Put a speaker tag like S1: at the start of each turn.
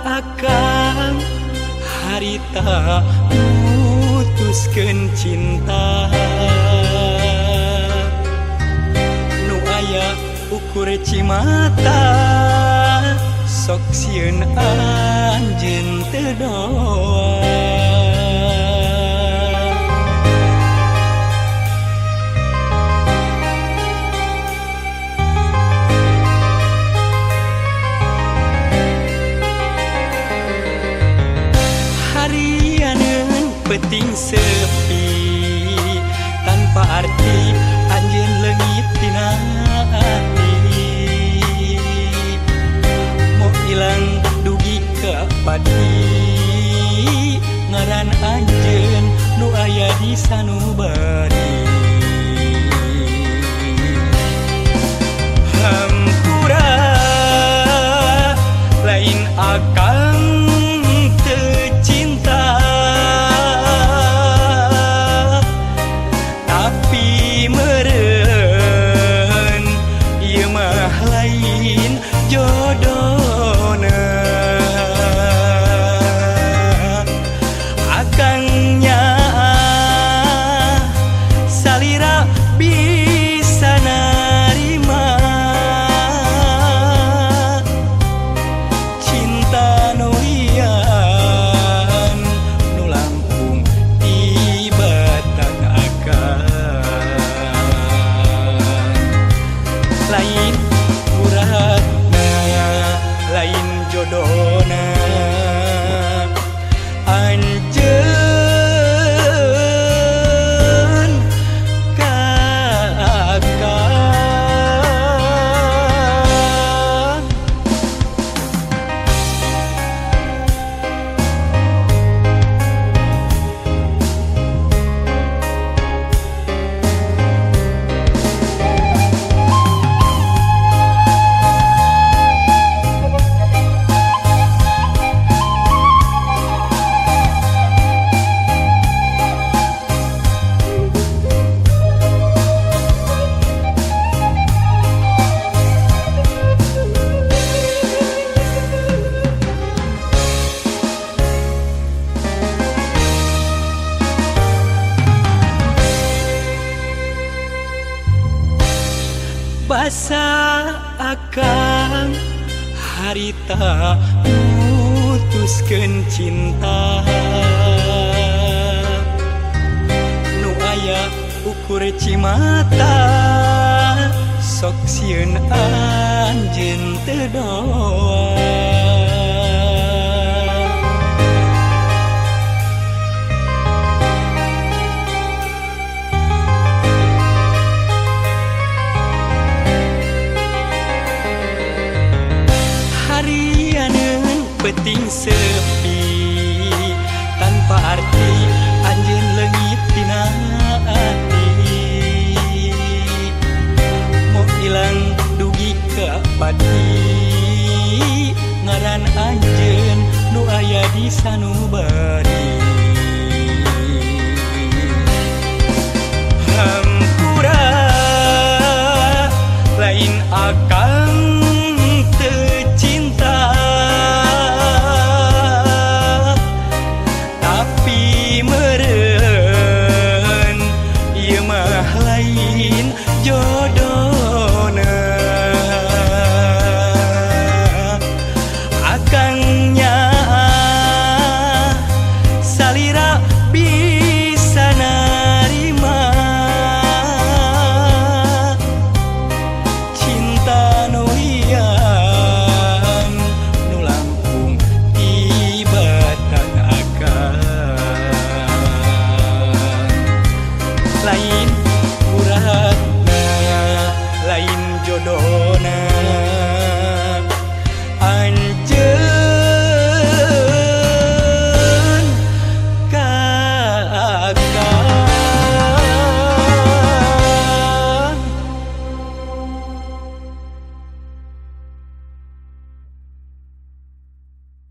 S1: akang harita mutuskeun cinta nu aya ukur cimata sok sieun anjeun teu doa. Harianeun peuting sepi tanpa arti anjeun leungit tina hati mo ilang dugi ka pati ngaran anjeun nu aya di sanubari. Hampura lain akang teu cinta tapi meureun ieu mah lain jodona. Akang nyaah salira bisa narima cinta nu lian nu langkung ti batang akang. Lain uratna lain jodona anjeun ka akang. Basa akang harita mutuskeun cinta nu aya ukur cimata sok sieun anjeun teu doa. Harianeun peuting sepi tanpa arti anjeun leungit tina hati mo ilang dugi ka pati ngaran anjeun nu aya di sanubari. Hampura lain akang teu cinta tapi meureun ieu mah lain jodona. Akang